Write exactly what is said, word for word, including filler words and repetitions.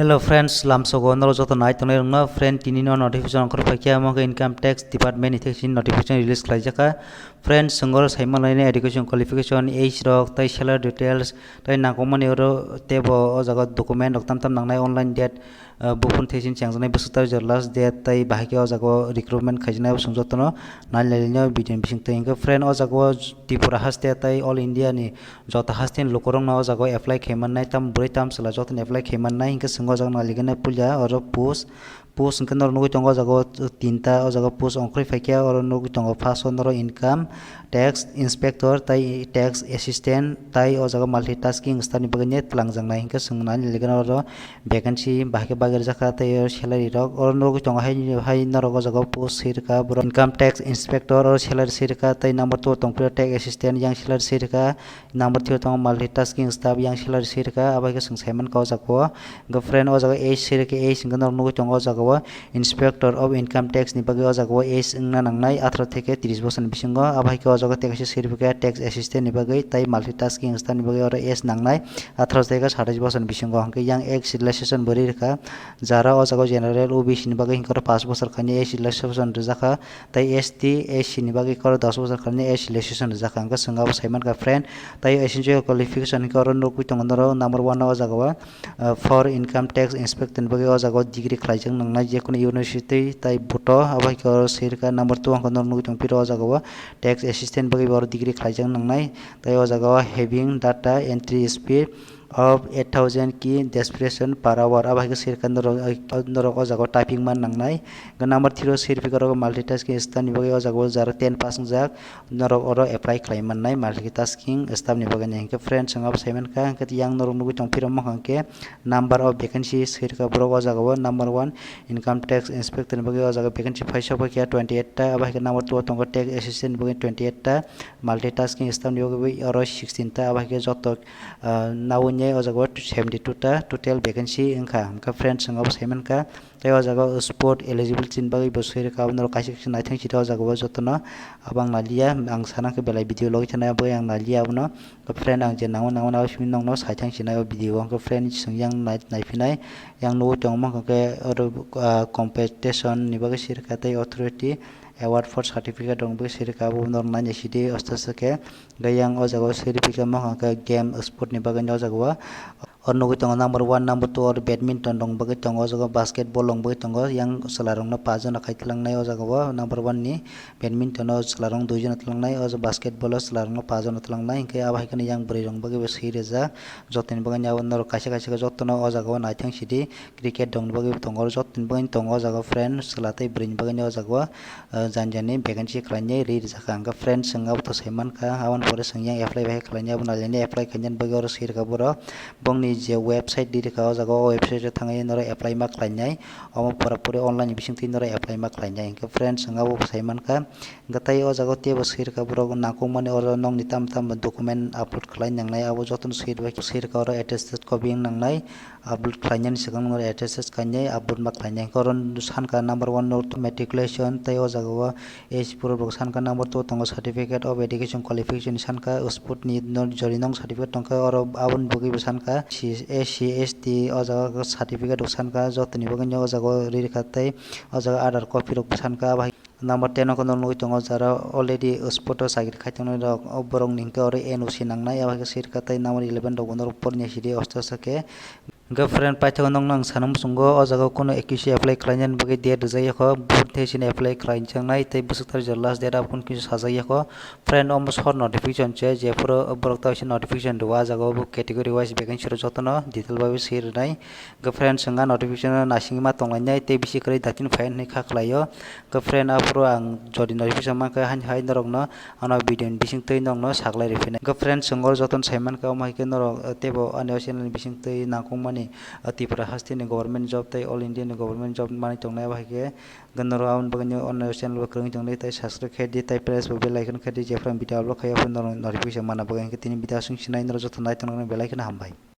Hello friends, lamsogo norok joto nai tongnai rokno. Friend, tini no notification ongkhor phaikha, omo khe income tax department ni theksin notification release khlaijak kha. Friends, chwng oro saimalaini education qualification, age rok, tei salary details, tei nangkukmani oro teibo o jaga document rok tam tam nangnai, online date, ah, buphun theksin chengjaknai bwswk tarjak last date, tei bahai khe o jaga o recruitment khaijak nai, abo chwng jotono nai lailino video ni bisingtwi. Hwnkhe friend, o jaga o Tripura haste tei all India ni joto haste ni lukurokno o jaga o apply khaimannai, tam bwrwi tam chwla jotoni apply khaimannai. Hwnkhe chwng o jaga nailigwinai puila oro post, post hwnkhe norok nugwi tongo o jaga o tinta, o jaga o post ongkhorwi phaikha, oro nugwi tongo first o norok income tax inspector, tei tax assistant, tei o jaga o multitasking staff ni bagwi net twlangjaknai. Hwnkhe chwng nailigwinai oro vacancy bahai khe bagwi rwjak kha, tei o salary rok oro nugwi tongo. Hai, hai norok o jaga o post swi rwkha borok income tax inspector, oro salary swi rwkha, tei number two o tongphio tax assistant, yang salary swi rwkha, number three o tongo multitasking staff, yang salary swi rwkha, abo hai khe chwng saimankha o jaga o. Hwnkhe friend, o jaga o age swi rwkha, age hwnkhe norok nugwi tongo o jaga o inspector of income tax ni bagwi o jaga o age wngna nangnai atharo theke tris bosor ni bisingo, abo hai khe o jaga o tei kaisa swi rwkha tax assistant ni bagwi tei multitasking staff ni bagwi oro age nangnai atharo theke satais bosor ni bisingo. Hwnkhe yang age relaxation bo ri rwkha, jara o jaga o general, O B C ni bagwi hwnkhe oro paanch bosor khainai age relaxation rwjak kha, tei S T, S C ni bagwi khe oro dos bosor khainai age relaxation rwjak kha. Hwnkhe chwng abo saimankha friend, tei essential qualification hwnkhe oro nugwi tongo norok number one o jaga o, ah, for income tax inspector ni bagwi o jaga o degree khlaijak nangnai jekunu university tei buto, abo hai khe oro swi rwkha. Number two hwnkhe norok nugwi tongphiro o jaga o tax assistant bagwi bo oro degree khlaijak nangnai, tei o jaga o having data entry speed of eight thousand key desperation per hour, abo hai khe swi rwkha norok, norok o jaga o typing man nangnai. Hwnkhe number three o swi rwkha oro multitasking staff ni bagwi o jaga o jara ten pass wngjak, norok oro apply khlai mannai multitasking staff ni bagwi. Hwnkhe friends, chwng abo saimankha, hwnkhe yang norok nugwi tongphiro wngkha hwnkhe number of vacancy swi rwkha borok o jaga o number one income tax inspector ni bagwi o jaga vacancy paisa paikha twenty eight ta, abo hai khe number two o tongo tax assistant ni bagwi twenty eight ta, multitasking staff ni bagwi oro sixteen ta, abo hai khe joto, ah, nawi o jaga o seventy two ta total vacancy wngkha. Hwnkhe friends, chwng abo saimankha. Tei o jaga o sport eligibility ni bagwi bo swi rwkha, abo norok kaisa kaisa naithang sidi o jaga o jotono. Abo ang naliya, ang sana khe belai video logi thanai, abo ang naliya abono. Friend, ang je nango nango nabo simi nokno saithang sinai o video o. Hwnkhe friend, chwng yang nai-, naiphinai, yang nugwi tongma hwnkhe oro, ah, competition ni bagwi swi rwkha tei authority award for certificate rok ni bagwi swi rwkha, abo norok naina sidi osta se khe. Hwnkhe yang o jaga o swi rwkha ma hwnkhe game sport ni bagwi o jaga o. Oro nugwi tongo number one, number two oro badminton rok bagwi tongo, o jaga o basketball rok bagwi tongo, yang chwla rokno paanch jona khai twlangnai o jaga o number one ni badminton o chwla rok dui jona twlangnai, o jaga basketball o chwla rokno paanch jona twlangnai, hwnkhe abo hai kheno yang bwrwi rok bagwi bo swi rijak, jotoni bagwi abo norok kaisa kaisa khe jotono o jaga o naithang sidi cricket rok ni bagwi bo tongo, oro jotoni bagwi tongo o jaga o friend chwla tei bwrwi ni bagwi o jaga o. Ah, jani jani vacancy khlainai ri rijak kha. Hwnkhe friend, chwng abo to sai mankha, aboni pore chwng yang apply bai khlainai, abo nailainai apply khainani bagwi oro swi rwkha borok. Bongni je website ri rwkha, o jaga o website o thangwi norok apply ma khlainai, omo pura puri online ni bisingtwi norok apply ma khlainai. Hwnkhe friend, chwng abo sai mankha. Hwnkhe tei o jaga o teibo swi rwkha borok nangkukmani, oro nokni tamo tamo document upload khlai nangnai, abo jotono swi rwkha, swi rwkha oro attested copy wng nangnai. Upload khlainani swkang no attested khainai upload ma khlainai. Hwnkhe oro sanka number one no matriculation, tei o jaga o age proof rok sanka, number two tongo certificate of education qualification sanka, sport ni no jori nong certificate tongkha, oro aboni bagwi bo sanka, S C, S T o jaga certificate rok sanka, jotoni bagwi no o jaga o ri rwkha tei o jaga Aadhaar copy rok bo sanka. Number ten o khe norok nugwi tongo, jara already sport o chakri khai tongnai rok, o borok ni hwnkhe oro N O C nangnai, abo hai khe swi rwkha tei number eleven rok bo norok porni sidi osto osto khe. Hwnkhe friend, paithago nokno ang sana muchungo, o jaga o kunu A Q C apply khlainani bagwi date rijak yakho, buphang thai sini apply khlai jaknai tei bwswk tarjak last date abo kunu kisa sajak yakho. Friend, omo short notification se, jephuru borok ta kaisa notification rwo, ah jaga o bo category wise vacancy rok jotono detail bai swi rwnai. Hwnkhe friend, chwng ah notification o naisingwi ma tonglainai tei bisi kwrwi datin phai hwnwi kha khlaio. Hwnkhe friend, aphuru ang jodi notification mankha, haini hai norokno ano video ni bisingtwi nokno saklai riphinai. Hwnkhe friend, chwng oro jotono sai mankha, omo hai khe norok, eh, teibo ani o channel ni bisingtwi nangkukmani, eh, Tripura haste ni government job tei all India ni government job manwi tongnai, abo hai khe norok aboni bagwi o channel bo kwrwngwi tongdi tei subscribe khe di tei press bo bell icon khe di, jephru ang video upload khaio aphuru norok notification manna bagwi. Hwnkhe tini video aswk sinai, norok joto nai tongna bagwi belai kheno hambai.